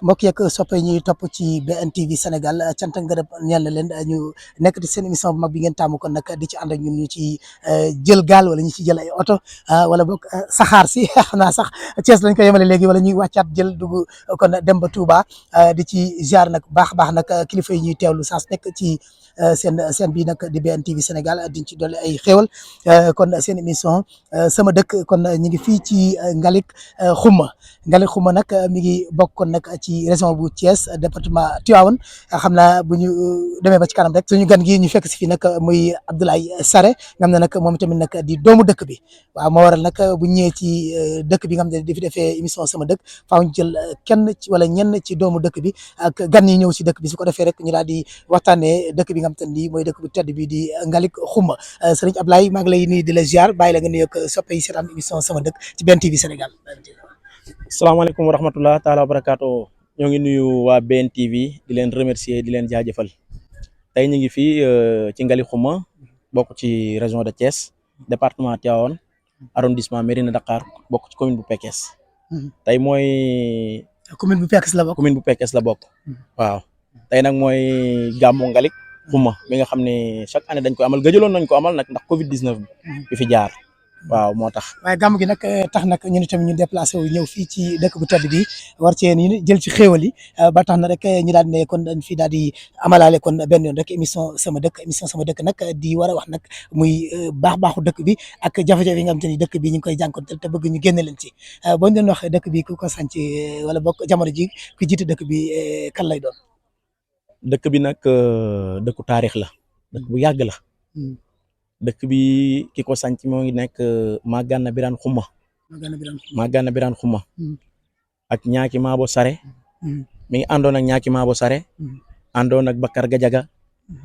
mbokk yeeg soppe ñuy topp ci BNTV Sénégal cant ak ngërëm ñeel na leen ñu nekk di seen émission bu mag bi ngeen taamu kon nag di ci ànd ak ñun ñu ci jël gaal wala ñu ci jël ay oto wala boog saxaar si xam naa sax Thiès lañ ko yemale léegi wala ñuy wàccaat jël dugg kon dem ba Touba di ci ziar nag baax a baax nag kilifa yi ñuy teewlu saa su nekk ci seen bii nag di BNTV Sénégal diñ ci dolli ay xéewal kon seen émission sama dëkk kon ñu ngi fii ci Ngalik Xuma nag mi ngi bokk kon nag ci région bu Thiès département Tivaouane xam naa bu ñu demee ba ci kanam rek suñu gan gi ñu fekk si fii nag muy Abdoulaye Sarré nga xam ne nag moom tamit nag di doomu dëkk bi waaw moo waral nag bu ñëwee ci dëkk bi nga xam ne di fi defee émission sama dëkk faaw ñu jël kenn ci wala ñenn ci doomu dëkk bi ak gan yi ñëw si dëkk bi su ko defee rek ñu daal di waxtaanee dëkk bi nga xam te ne mooy dëkk bu tedd bi di Ngalik Xuma sëriñ Abdoulaye maa ngi lay nuyu di la ziar bàyyi la nga nuyoog soppe yi seetaan émission sama dëkk ci BNTV Sénégal. salaamaaleykum wa rahmatulah taalaa wa barakaatu ñoo ngi nuyu waa BNTV di leen remercier di leen jaajëfal tey ñu ngi fii ci Ngalik Xuma bokk ci région de Thiès département Tivaouane arrondissement Mérina Dakhar bokk ci commune bu Pekes tey mooy. commune bu Pekes la bokk commune bu Pekes la bokk waaw tey nag mooy gàmmu Ngalik Xuma bi nga xam ne chaque année dañ ko amal gëjëloon nañ ko amal nag ndax Covid 19 bi fi jaar. waaw moo tax waaye gàmm gi nag tax nag ñun tamit ñu déplacé wu ñëw fii ci dëkk bu tedd bi war cee ñu jël ci xéewal yi ba tax na rek ñu daal di ne kon dañ fi daal di amalaale kon benn yoon rek émission sama dëkk nag di war a wax nag muy baaxu dëkk bi ak jafe-jafe yi nga xam te ni dëkk bi ñu ngi koy jànkoonte te bëgg ñu génne leen ci boo ñu doon wax dëkk bi ku ko sanc wala bokk jamono ji ku jiite dëkk bi kan lay doon. dëkk bi nag dëkku taarix la dëkk bu yàgg la. dëkk bi ki ko sanc moo ngi nekk Magana Birane Xuma ak ñaaki Maabo Sare mi ngi àndoon ak ñaaki Maabo Sare àndoon ak Bakar Gajaga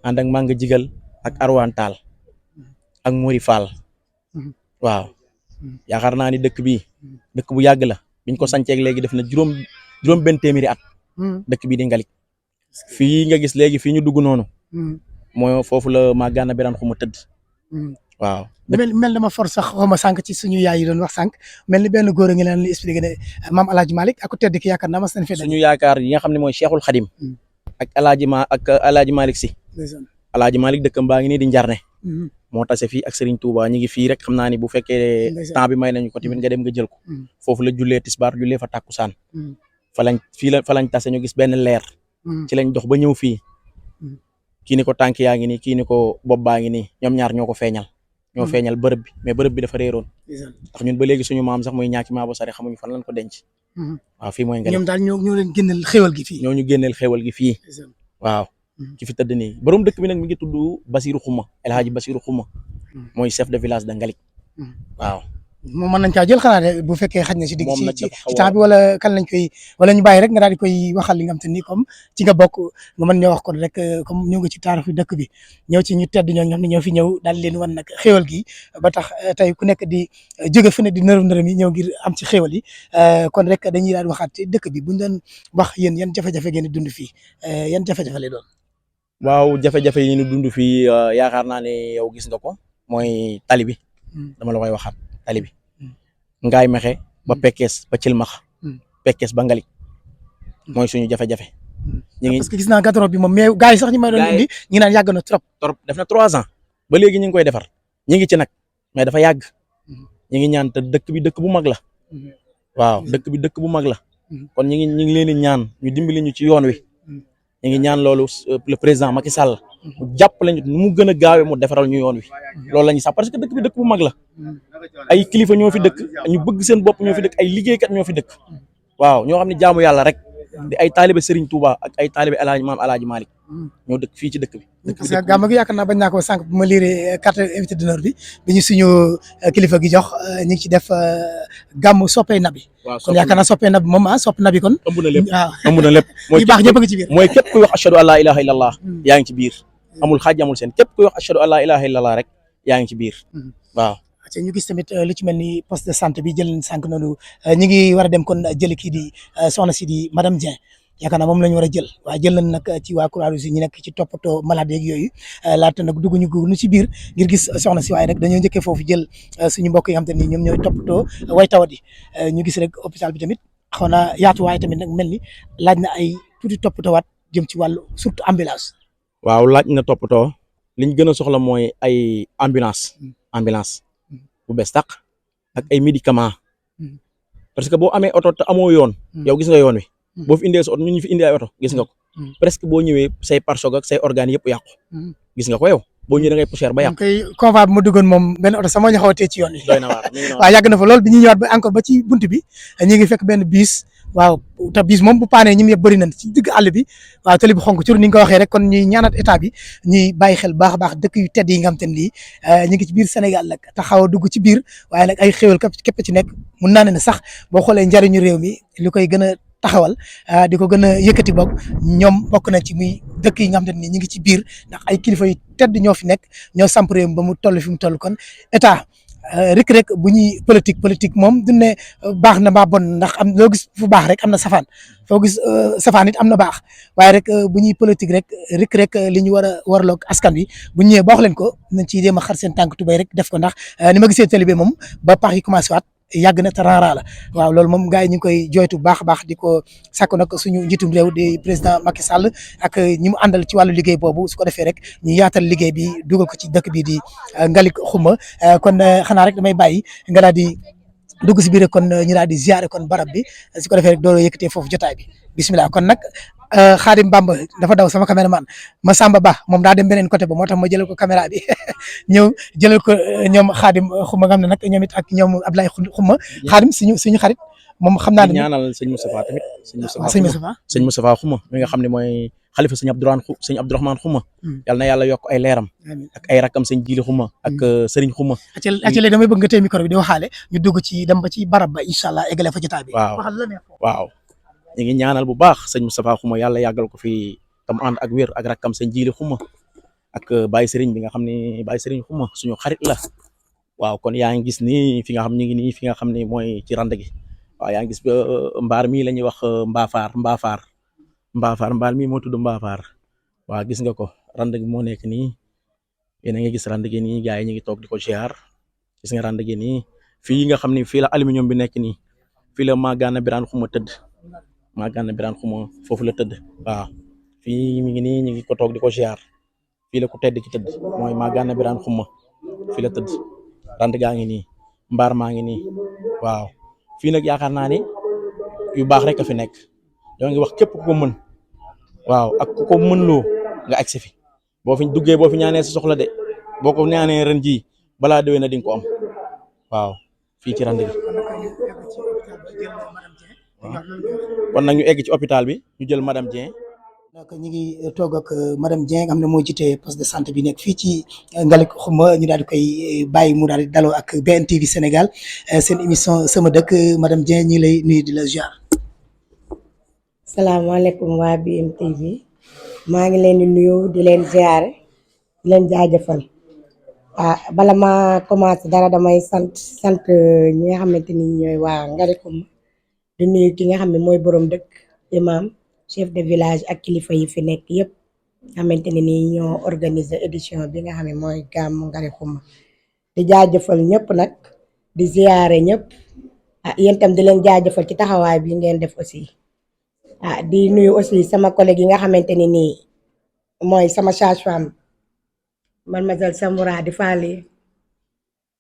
ànd ak Manga Jigal ak Arwan Taal ak Mori Fall waaw yaakaar naa ni dëkk bi dëkk bu yàgg la biñ ko sanceeg léegi def na juróom benn téeméeri at dëkk bi di Ngalik fii nga gis léegi fii ñu dugg noonu mooy foofu la Magana Birane Xuma tëdd waaw mel dama for sax xawma sànq ci suñu yaay yi doon wax sànq mel ni benn góor a ngi leen li expliqué ne maam Alaaji Malick ak ku tedd ki yaakaar naa mas nañ fi suñu yaakaar yi nga xam ne mooy Cheikhul Khadim ak Alaaji Malick si Alaaji Malick dëkkam baa ngi nii di Njarne moo tase fii ak Serigne Touba ñu ngi fii rek xam naa ni bu fekkee temps bi may nañu ko tamit nga dem nga jël ko foofu la jullee tisbaar jullee fa tàkkusaan fa lañ tase ñu gis benn leer ci lañ dox ba ñëw fii kii ni ko tànk yaa ngi nii kii ni ko bopp baa ngi nii ñoom ñaar ñoo ko feeñal ñoo feeñal bërëb bi mais bërëb bi dafa réeroon ndax ñun ba léegi suñu maam sax muy ñaaki Maabo Sare xamuñu fan lañ ko denc waaw fii mooy Ngalik ñoom daal ñoo leen génneel xéwal gi fii ñoo ñu génneel xéwal gi fii waaw ki fi tëdd nii borom dëkk bi nag mi ngi tudd Basiru Xuma El Hadji Basiru Xuma mooy chef de village de Ngalik waaw moom mën nañ caa jël xanaa de bu fekkee xaj na si digg ci temps bi wala kan lañ koy wala ñu bàyyi rek nga daal di koy waxal li nga xam te ni comme ci nga bokk nga mën ñoo wax kon rek comme ñëw nga ci taarixu dëkk bi ñëw ci ñu tedd ñoo xam ne ñoo fi ñëw daal leen wan nag xéwal gi ba tax tey ku nekk di jóge fu ne di nërëm yi ñëw ngir am ci xéwal yi kon rek dañuy daal di waxaat ci dëkk bi buñ doon wax yéen yan jafe-jafe ngeen di dund fii yan jafe-jafe lay doon. waaw jafe-jafe yi ñu dund fii yaakaar naa ne yow gis nga ko mooy tali bi dama la koy waxaat tali bi Ngaay Mexe ba Pekes ba Cilmax Pekes ba Ngalik mooy suñu jafe-jafe. ñu ngi parce que gis naa gàttal bi moom mais gars yi sax ñi may doon indi ñi naan yàgg na trop. def na 3 ans ba léegi ñu ngi koy defar ñu ngi ci nag mais dafa yàgg ñu ngi ñaan te dëkk bi dëkk bu mag la waaw dëkk bi dëkk bu mag la kon ñu ngi leen di ñaan ñu dimbali ñu ci yoon wi ñu ngi ñaan loolu le président Macky Sall mu jàppale ñu nu mu gën a gaawee mu defaral ñu yoon wi loolu la ñuy sax parce que dëkk bi dëkk bu mag la ay kilifa ñoo fi dëkk ñu bëgg seen bopp ñoo fi dëkk ay liggéeykat ñoo fi dëkk waaw ñoo xam ne jaamu yàlla rek di ay taalibe Serigne Touba ak ay taalibe maam Alaaji Malick ñoo dëkk fii ci dëkk bi. parce que gàmm gi yaakaar naa bañ naa ko sànq bu ma liiree carte invité d'honneur bi ñu suñu kilifa gi jox ñu ngi ci def gàmm soppee nabi. waaw kon yaakaar naa soppee nabi moom sopp nabi kon. ëmb na lépp waaw ëmb na lépp. mooy baax ñëpp a ngi ci biir. mooy képp kuy wax ashhadu an laa ilaaha illallah yaa ngi ci biir amul xaaj amul seen képp kuy wax ashhadu an laa ilaaha illallah rek yaa ngi ci biir waaw. ñu gis tamit lu ci mel ni poste de santé bi jël sànq noonu ñu ngi war a dem kon jëli kii di soxna si di madame Dieng yaakaar naa moom la ñu war a jël waaye jël nañ nag ci waa Croix-Rouge ñu nekk ci toppatoo malade yeeg yooyu laata nag dugg ñu ci biir ngir gis soxna si waaye rek dañoo njëkkee foofu jël suñu mbokk yi nga xam te ni ñoom ñooy toppatoo way tawat yi ñu gis rek hôpital bi tamit xaw na yaatuwaay tamit nag mel ni laaj na ay tuuti toppatoowaat jëm ci wàllu surtout ambulance. waaw laaj na toppatoo liñ gën a soxla mooy ay ambulance bu bees tàq ak ay médicaments parce que boo amee oto te amoo yoon yow gis nga yoon wi boo fi indee sa oto ñu fi indi ay oto gis nga ko presque boo ñëwee say pare-choc ak say organes yëpp yàqu gis nga ko yow boo ñëwee da ngay poussière ba yàqu. kay convoi bi ma duggoon moom benn oto sama ñu xaw a tee ci yoon wi. doy na waar waaw yàgg na fa lool bi ñuy ñëwaat ba encore ba ci bunt bi ñu ngi fekk benn biis waaw te biis moom bu paanee ñun yëpp bëri nañ ci digg àll bi waaw tali bi xonk cur ni nga ko waxee rek kon ñuy ñaanat état bi ñuy bàyyi xel baax a baax dëkk yu tedd yi nga xam te ne lii ñu ngi ci biir Sénégal nag te xaw a dugg ci biir waaye nag ay xéwal képp ci nekk mun naa ne sax boo xoolee njariñu réew mi li koy gën a taxawal di ko gën a yëkkati boog ñoom bokk na ci muy dëkk yi nga xam te ne ñu ngi ci biir ndax ay kilifa yu tedd ñoo fi nekk ñoo samp réew mi ba mu toll fi mu toll kon état rek bu ñuy politique moom du ne baax na mbaa bon ndax am loo gis fu baax rek am na safaan foo gis safaan it am na baax waaye rek bu ñuy politique rek li ñu war a warloog askan wi bu ñu ñëwee ba wax leen ko nañ ci jéem a xar seen tànk tubéy rek def ko ndax ni ma gisee télé bi moom ba pax yi commencé waat yàgg na te raara la waaw loolu moom gars yi ñu ngi koy joytu baax a baax di ko sakku nag suñu njiitum réew di président Macky Sall ak ñi mu àndal ci wàllu liggéey boobu su ko defee rek ñu yaatal liggéey bi dugal ko ci dëkk bi di Ngalik Xuma kon xanaa rek damay bàyyi nga daal di dugg si biir rek kon ñu daal di ziare kon barab bi su ko defee rek doo yëkkatee foofu jotaay bi bismillah kon nag Xaadim Bamba dafa daw sama caméraman Massamba Ba moom daa dem beneen côté ba moo tax ma jëlal ko caméra bi ñëw jëlal ko ñoom Xaadim Xuma nga xam ne nag ñoom it ak ñoom Abdoulaye Xuma Xaadim suñu xarit moom xam naa ne ñaanal sëñ Moustapha tamit sëñ sëñ Moustapha Xuma mi nga xam ne mooy xalifa sëñ Abdourahmane Xuma yal na yàlla yokk ay leeram ak ay rakam sëñ Jili Xuma ak sëriñ Xuma léegi damay bëgg nga téye micro bi di waxaale ñu dugg ci dem ba ci barab ba incha allah eggale fa jotaay bi waaw ñu ngi ñaanal bu baax sëñ Moustapha Xuma yàlla yàggal ko fi tam ànd ak wér ak rakkam sëñ Jili Xuma ak Baye Serigne bi nga xam ne Baye Serigne Xuma suñu xarit la waaw kon yaa ngi gis ni fi nga xam ñu ngi nii fi nga xam ne mooy ci rand gi waaw yaa ngi gis mbaar mi la ñuy wax mbaar mi moo tudd Mbaafaar waaw gis nga ko rand gi moo nekk nii yéen a ngi gis rand gi nii gars yi ñu ngi toog di ko ziar gis nga rand gi nii fii nga xam ne fii la aluminium bi nekk nii fii la Magana Birane Xuma tëdd Magana Birane Xuma foofu la tëdd waaw fii mi ngi nii ñu ngi ko toog di ko ziar fii la ku tedd ki tëdd mooy Magana Birane Xuma fii la tëdd rand gaa ngi nii mbaar maa ngi nii waaw fii nag yaakaar naa ni yu baax rek a fi nekk ñoo ngi wax képp ku ko mën waaw ak ku ko mën loo nga agsi fi boo fi duggee boo fi ñaanee sa soxla de boo ko ñaanee ren jii balaa déwén na di nga ko am waaw fii ci rand gi kon nag ñu egg ci hôpital bi ñu jël madame Dieng. donc ñu ngi toog ak madame Dieng nga xam ne moo jiite poste de santé bi nekk fii ci Ngalik Xuma ñu daal di koy bàyyi mu daal di daloo ak BNTV Sénégal seen émission sama dëkk madame Dieng ñu ngi lay nuyu di la ziar. salaamaaleykum waa BNTV maa ngi leen di nuyu di leen ziare di leen jaajëfal bala ma commencé dara damay sant ñi nga xamante ni ñooy waa Ngalik Xuma di nuyu ki nga xam ne mooy borom dëkk imam chef de village ak kilifa yi fi nekk yëpp xamante ne ni ñoo organiser édition bi nga xam ne mooy gàmmu Ngalik Xuma di jaajëfal ñëpp nag di ziare ñëpp yéen tam di leen jaajëfal ci taxawaay bi ngeen def aussi di nuyu aussi sama collègue yi nga xamante ne nii mooy sama sage-femme mademoiselle Samoura di Fally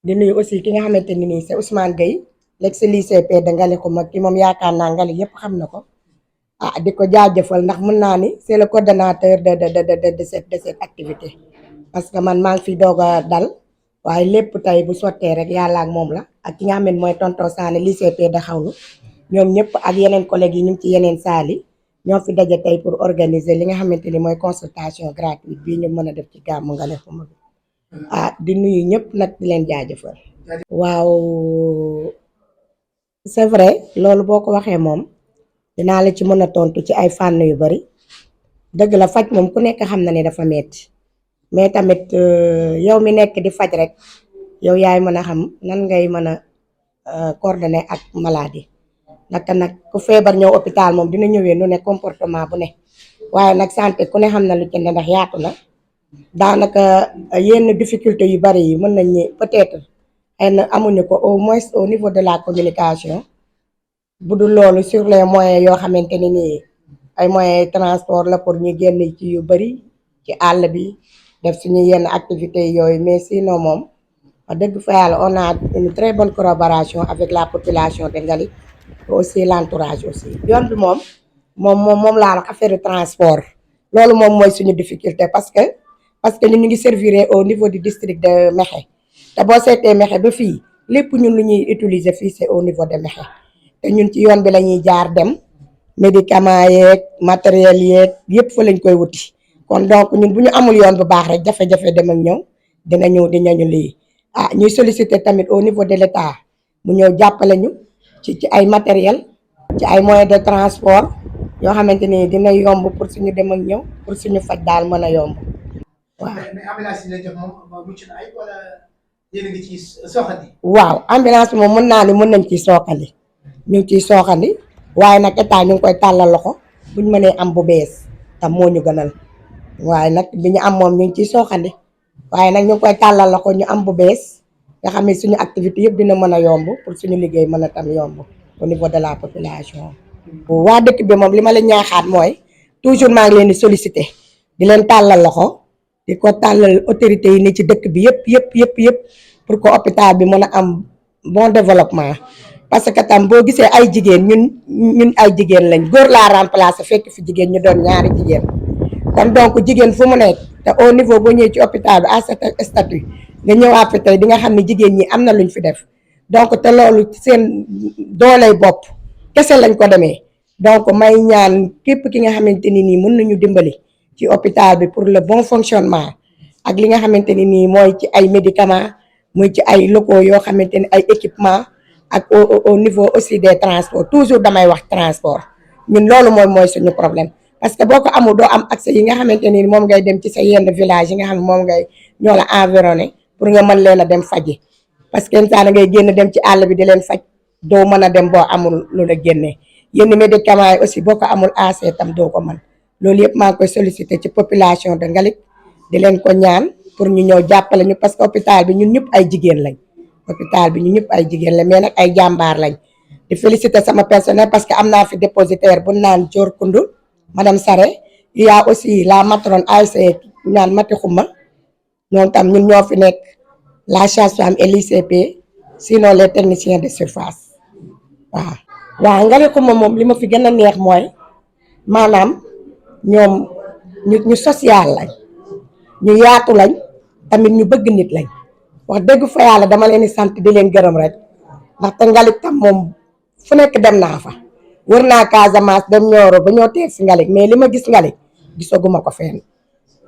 di nuyu aussi ki nga xamante ne nii c'est Ousmane Gueye l'ex-lycée de Ngalik Xuma ki moom yaakaar naa Ngalik yëpp xam na ko di ko jaajëfal ndax mën naa ni c'est le coordonnateur de cette activité parce que man maa ngi fi doog a dal waaye lépp tey bu sottee rek yàlla ak moom la ak ki nga xam ne mooy tonton Sané lycée de Xawlu ñoom ñëpp ak yeneen collègues yi ñu ngi ci yeneen saal yi ñoo fi daje tey pour organiser li nga xamante ni mooy consultation gratuite bii ñu mën a def ci gàmmu Ngalik Xuma bi di nuyu ñëpp nag di leen jaajëfal. waaw c'est vrai loolu boo ko waxee moom dinaa la ci mën a tontu ci ay fànn yu bari dëgg la faj moom ku nekk xam na ne dafa metti mais tamit yow mi nekk di faj rek yow yaay mën a xam nan ngay mën a coordonner ak maladie naka nag ku feebar ñëw hôpital moom dina ñëwee nu ne comportement bu ne waaye nag santé ku ne xam na lu ci ne ndax yaatu na daanaka yenn difficulté yu bari yi mën nañ ni peut-être xëy na amuñu ko au moins au niveau de la communication bu dul loolu sur les moyens yoo xamante ne nii ay moyens transport la pour ñu génn ci yu bëri ci àll bi def suñu yenn activités yooyu mais sinon moom wax dëgg fa yàlla on a une très bonne collaboration avec la population de Ngalik aussi l'entourage aussi yoon bi moom laa wax affaire transport loolu moom mooy suñu difficulté parce que ñun ñu ngi servir au niveau du district de Mékhé te boo seetee Mékhé ba fii lépp ñun lu ñuy utiliser fii c'est au niveau de Mékhé te ñun ci yoon bi la ñuy jaar dem médicament yeeg matériel yeeg yëpp fa lañ koy wuti kon donc ñun bu ñu amul yoon bu baax rek jafe-jafe dem ak ñëw dinañu lii ñuy solliciter tamit au niveau de l'État mu ñëw jàppale ñu ci ay matériel ci ay moyens de transport yoo xamante ni dina yomb pour suñu dem ak ñëw pour suñu faj daal mën a yomb waaw. mais ambulance yi lay jox moom mucc na ay wala yéen a ngi ciy soxandi. waaw ambulance bi moom mën naa ni mën nañ ciy sookandi ñu ngi ciy sookandi waaye nag état ñu ngi koy tàllal loxo buñ mënee am bu bees tam moo ñu gënal waaye nag bi ñu am moom ñu ngi ciy sookandi waaye nag ñu ngi koy tàllal loxo ñu am bu bees nga xam ne suñu activité yëpp dina mën a yomb pour suñu liggéey mën a tam yomb au niveau de la population. waa dëkk bi moom li ma la ñaaxaat mooy toujours maa ngi leen di solliciter di leen tàllal loxo di ko tàllal autorités yi ne ci dëkk bi yëpp pour que hôpital bi mën a am bon développement parce que tam boo gisee ay jigéen ñun ay jigéen lañ góor laa remplacer fekk fi jigéen ñu doon ñaari jigéen kon donc jigéen fu mu nekk te au niveau boo ñëwee ci hôpital bi à cet statut nga ñëwaat fi tey di nga xam ne jigéen ñi am na luñ fi def donc te loolu seen dooley bopp kese lañ ko demee donc may ñaan képp ki nga xamante ni nii mën nañu dimbali ci hôpital bi pour le bon fonctionnement ak li nga xamante ni nii mooy ci ay médicaments muy ci ay locaux yoo xamante ni ay équipement ak au niveau aussi des transports toujours damay wax transport ñun loolu mooy suñu problème parce que boo ko amul doo am accès yi nga xamante ni moom ngay dem ci sa yenn village yi nga xam ne moom ngay ñoo la environné pour nga mën leen a dem faji parce que saa ngay génn dem ci àll bi di leen faj doo mën a dem boo amul lu la génnee yenn médicaments yi aussi boo ko amul AC tam doo ko mën loolu yëpp maa ngi koy solliciter ci population de Ngalik di leen ko ñaan pour ñu ñëw jàppale ñu parce que hôpital bi ñun ñëpp ay jigéen lañ hôpital bi ñun ñëpp ay jigéen lañ mais nag ay jàmbaar lañ di féliciter sama personnel parce que am naa fi dépositaire bu naan Dior Koundou madame Saré il y a aussi la matrone ASC ñaan Mati Xuma ñoom tam ñun ñoo fi nekk la sage-femme et l'ICP sinon les techniciens de surface waaw Ngalik Xuma moom li ma fi gën a neex mooy maanaam ñoom ñu social lañ ñu yaatu lañ tamit ñu bëgg nit lañ wax dëgg fa yàlla dama leen di sant di leen gërëm rek ndaxte Ngalik tam moom fu nekk dem naa fa wër naa Casamance dem Nioro ba ñoo teeg si Ngalik mais li ma gis Ngalik gisaguma ko fenn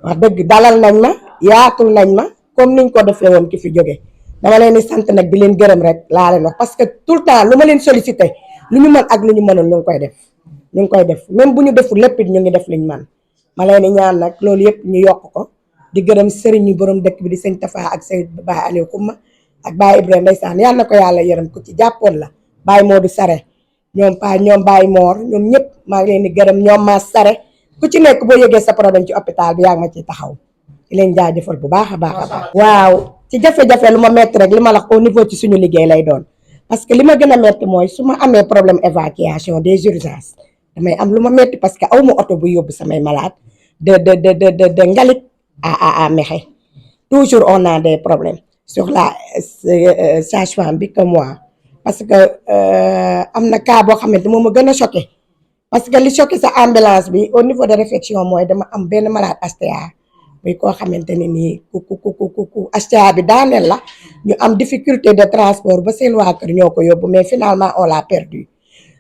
wax dëgg dalal nañ ma yaatul nañ ma comme niñ ko defee woon ki fi jóge dama leen di sant nag di leen gërëm rek laa leen wax parce que tout le temps lu ma leen sollicité lu ñu mën ak lu ñu mënul ñu ngi koy def même bu ñu deful lépp it ñu ngi def liñ man ma leen di ñaan nag loolu yëpp ñu yokk ko di gërëm sëriñ yi borom dëkk bi di sëñ Tafa ak sëñ Baye Aliou Kouma ak Baye Ibrahima ndeysaan yal na ko yàlla yërëm ku ci jàppoon la Baye Modou Sare ñoom Baye Mor ñoom ñëpp maa ngi leen di gërëm ñoom maa Sare ku ci nekk boo yëgee sa problème ci hôpital bi yaa ngi ma ciy taxaw di leen jaajëfal bu baax a baax. waaw ci jafe-jafe lu ma metti rek li ma wax au niveau ci suñu liggéey lay doon parce que li ma gën a metti mooy su ma amee problème évacuation des urgences damay am lu ma metti parce que aw ma oto bu yóbbu samay malade de Ngalik à Mékhé toujours on a des problèmes sur la sage-femme bi que moi parce que am na cas boo xamante moom ma gën a choqué parce que li choqué sa ambulance bi au niveau de réflexion mooy dama am benn malade STA muy koo xamante ne nii ku STA bi daaneel la ñu am difficulté de transport ba seen waa kër ñoo ko yóbbu mais finalement on l'a perdu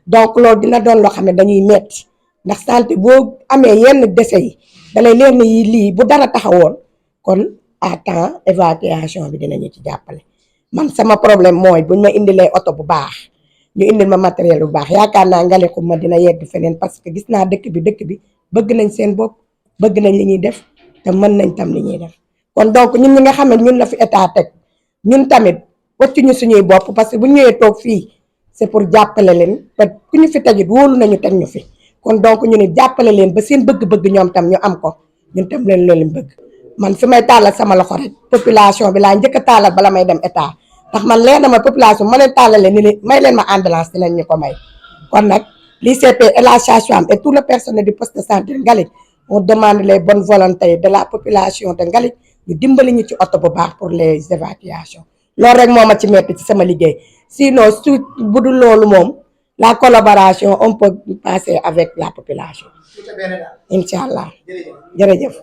donc loolu dina doon loo xam ne dañuy metti ndax santé boo amee yenn décès yi dalay leer na yi lii bu dara taxawoon kon à temps évacuation bi dinañu ci jàppale man sama problème mooy buñ ma indilee oto bu baax ñu indil ma matériel bu baax yaakaar naa Ngalik Xuma dina yegg feneen parce que gis naa dëkk bi bëgg nañ seen bopp bëgg nañ li ñuy def te mën nañ tam li ñuy def kon donc ñun ñi nga xam ne ñun la fi état teg ñun tamit waccuñu suñuy bopp parce que bu ñëwee toog fii c'est pour jàppale leen te ku ñu fi tegit wóolu nañu teg ñu fi kon donc ñu ne jàppale leen ba seen bëgg-bëgg ñoom tam ñu am ko ñun tam leen bëgg man fi may tàllal sama loxo rek population bi laa njëkk a tàllal bala may dem état ndax man leer na ma population ma leen tàllalee ni may leen ma ambulance dinañ ñu ko may kon nag l'ICP et la sage-femme et tout le personnel du poste de santé de Ngalich on demande les bonnes volontés de la population de Ngalich ñu dimbali ñu ci oto bu baax pour les évacuations loolu rek moo ma ci metti ci sama liggéey sinon su budul loolu moom la collaboration on peut passer avec la population incha allah jërëjëf